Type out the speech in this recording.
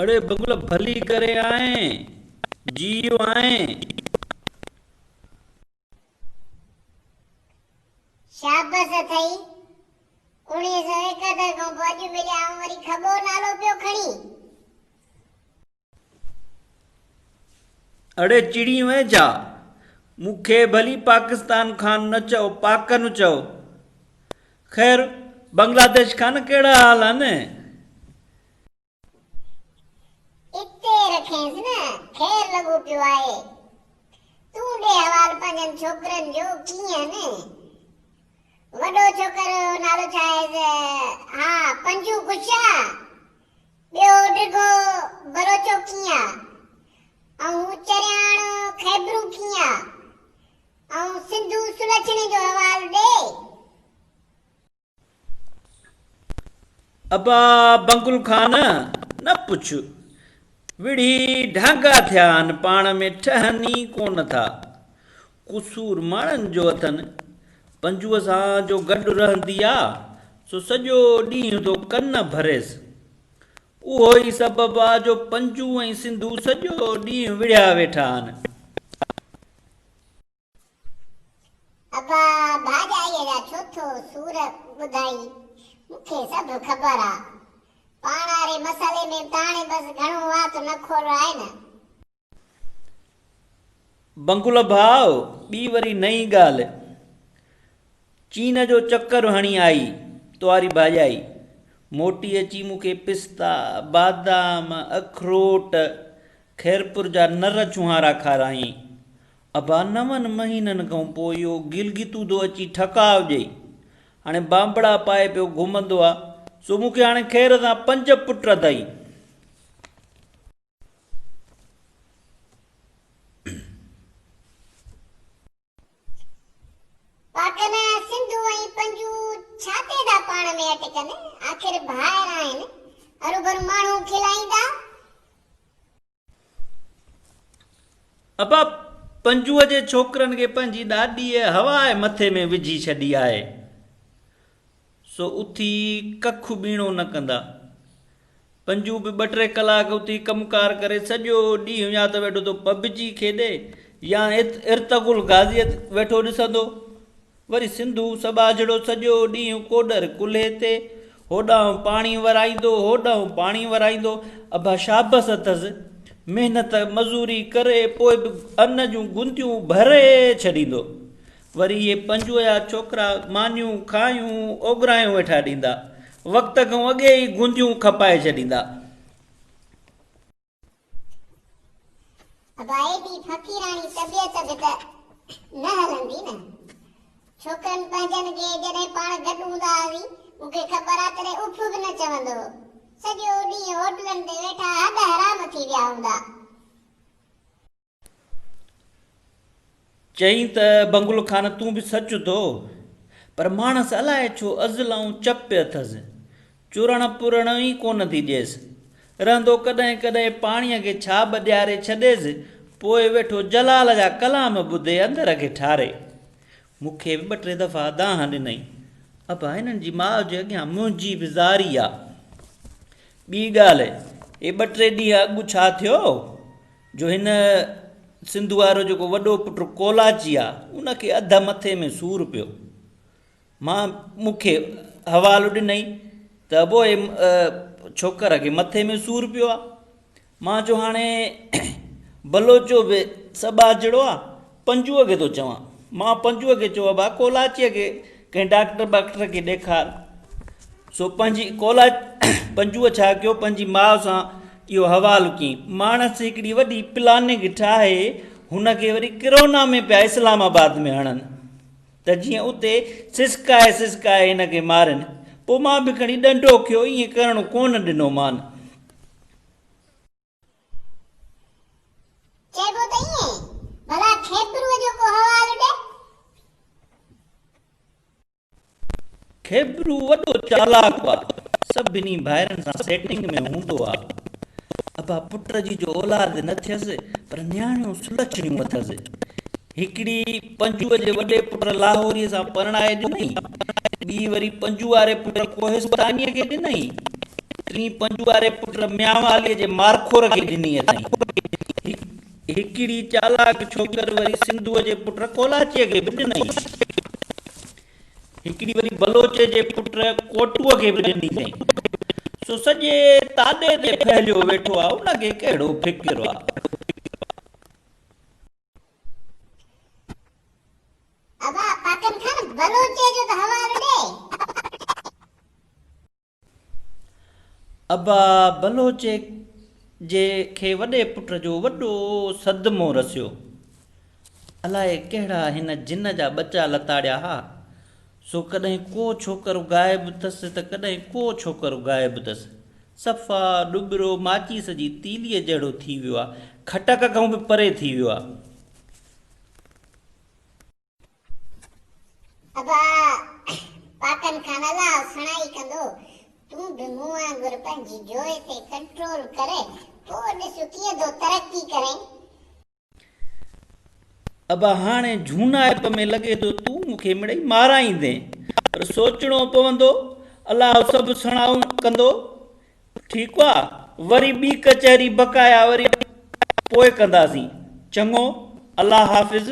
اڙي بنگل ڀلي ڪري آئين، جيء آئين. شابس اٿئي، 1971 کان پوء اڄ مليا آهون وري کٻو نالو پيو کڻين. اڙي چڙين وئين ڇا؟ مون کي ڀلي پاڪستان خان نه چئو پاڪن چئو. خير بنگلاديش خان ڪهڙا حال آهن؟ اتي رکينس نه، خير لڳو پيو آهي. تون ڏي حوال پنهنجن ڇوڪرن جو ڪيئن نه؟ وڏو ڇوڪر نالو ڇا آهيس؟ ها پنجو خوش آ؟ ٻيو ڊگهو بلوچو ڪيئن آ؟ ۽ هو چرياڻ خيبرو ڪيئن آ؟ ۽ سنڌو سلڇڻي جو حوال ڏي. ابا بنگل خان نه پڇ، وڙهي ڍانگا ٿيا آهن، پاڻ ۾ ٺهن ئي ڪونه ٿا. قصور ماڻهن جو اٿن. پنجوء سان جو گڏ رهندي آ، سو سڄو ڏينهن ٿو ڪن ڀريس. اهو ئي سبب آ جو پنجو ۽ سنڌو سڄو ڏينهن وڙهيا ويٺا آهن. ابا ڀاڄائيء جا ڇو ٿو سور ٻڌائين، مون کي سڀ خبر آ. پاڻ واري مسئلي ۾ به ته هاڻي بس گهڻو وات نه کولرائي نه. بنگل ڀاء، ٻي وري نئين ڳالهه. چين جو چڪر هڻي آئي تواري ڀاڄائي. موٽي اچي مون کي پستا، بادام، اکروٽ، خيرپور جا نر ڇونهارا کارايائين. ابا نون مهينن کان پوء اهو گلگتو ٿو اچي ٺڪاء ڏئي. هاڻي بانبڙا پائي پيو گهمندو آ. سو مون کي هاڻي خير سان پنج پٽ اٿئي. پاڪن سنڌو ۽ پنجو ڇا تي ٿا پاڻ ۾ اٽڪن، آخر ڀائر آهن، هروڀرو ماڻهو کلائيندا. ابا پنجوء جي ڇوڪرن کي پنهنجي ڏاڏيء هوا مٿي ۾ وجهي ڇڏي آهي، سو اٿي ڪک ٻيڻو نه ڪندا. پنجو به ٻه ٽي ڪلاڪ اٿي ڪم ڪار ڪري سڄو ڏينهن يا ته ويٺو ٿو پبجي کيڏي يا ارطغرل غازيء ويٺو ڏسندو. وري سنڌو سٻاجهڙو سڄو ڏينهن ڪوڏر ڪلهي تي، هوڏانهن پاڻي ورائيندو، هوڏانهن پاڻي ورائيندو. ابا شابس اٿس، محنت مزوري ڪري پوء به ان جون گنديون ڀري ڇڏيندو. وري اهي پنجوء جا ڇوڪرا مانيون کايون اوڳرايون ويٺا ڏيندا. وقت کان اڳي ئي گنديون کپائي ڇڏيندا. ابا ايڏي فقيراڻي طبيعت به ته نه هلندي نه. ڇوڪرن پنهنجن کي جڏهن پاڻ گڏ هوندا هئاسين، مون کي خبر آ تڏهن اف به نه چوندو هو. سڄو ڏينهن هوٽلن تي ويٺا هڏ حرام ٿي ويا هوندا. چيائين ته بنگل خان تون به سچ ٿو، پر ماڻس الائي ڇو ازلئون چپ اٿس، چورڻ پورڻ ئي ڪونه ٿي ڏيس. رهندو ڪڏهن ڪڏهن پاڻيء کي ڇاٻ ڏياري ڇڏيس، پوء ويٺو جلال جا ڪلام ٻڌي اندر کي ٺاري. مون کي به ٻه ٽي دفعا دانهن ڏنائين، ابا هنن جي ماء جي اڳيان منهنجي به زاري آ. ٻي ڳالهه، هي ٻه ٽي ڏينهن اڳ ڇا ٿيو جو هن سنڌ وارو جيڪو وڏو پٽ ڪولاچي آ، ان کي اڌ مٿي ۾ سور پيو. مان مون کي حوالو ڏنائين ته ابو هي ڇوڪر کي مٿي ۾ سور پيو آ. مان چيو هاڻي بلوچو به سٻاجهڙو آ، پنجوء کي ٿو چوان. مان پنجوء کي چيو ابا ڪولاچيء کي ڪنهن ڊاڪٽر ٻاڪٽر کي ڏيکار. سو پنهنجي ڪولا پنجوء ڇا ڪيو پنهنجي ماء سان اهو حوالو ڪيائين. ماڻس هڪڙي وڏي پلاننگ ٺاهي هن کي وري ڪرونا ۾ پيا اسلام آباد ۾ هڻن. ته جيئن اتي سسڪائي سسڪائي هن کي مارين. پوء مان به کڻي ڏنڊو کيو، ائين ڪرڻ ڪونه ڏنو مان. چئبو ته ائين، ڀلا کيبروء جو ڪو حوالو ڏي. کيبرو وڏو چالاڪ آ، سڀني ڀائرن سان سيٽنگ ۾ هوندو آ. ابا پٽ جي جو اولاد نه ٿيس، پر نياڻيون سلڇڻيون اٿس. هڪڙي پنجوء جي وڏي پٽ لاهوريء سان پرڻائي ڏنائين، ٻي وري پنجوء واري پٽ ڪوهستانيء کي ڏنائين. ٽين پنجواري پٽ ميانواليء جي مارخور کي ڏني اٿائين. هڪڙي چالاڪ ڇوڪر وري سنڌوء جي پٽ ڪولاچيء کي به ڏنائين. هڪڙي وري بلوچ جي پٽ ڪوٽوء کي به ڏني اٿائين. سو سڄي تاڏي تي ڦهليو ويٺو آ، ان کي ڪهڙو فڪر آ. ابا پاڪن خان بلوچيء جو ته حوالو ڏي. ابا بلوچي جي کي وڏي پٽ جو وڏو صدمو رسيو. الائي ڪهڙا هن جن جا ٻچا لتاڙيا ها، سو ڪڏهن ڪو ڇوڪر غائب ٿس ته ڪڏهن ڪو ڇوڪر غائب ٿس. صفا ڏٻرو ماچيس جي تيليء جهڙو ٿي ويو آ، کٽڪ کان به پري ٿي ويو آ. ابا پاڪن خان الله سڻائي ڪندو تون به مون وانگر پنهنجي جوئي تي ڪنٽرول ڪر پوء ڏس ڪيئن ٿو ترقي ڪرين. ابا هاڻي جهونائپ ۾ لڳي ٿو تون مون کي مڙئي مارائيندين پر سوچڻو پوندو الله سڀ سڻائو ڪندو ٺيڪ آ وري ٻي ڪچهري بقايا وري پوء ڪنداسين چڱو الله حافظ.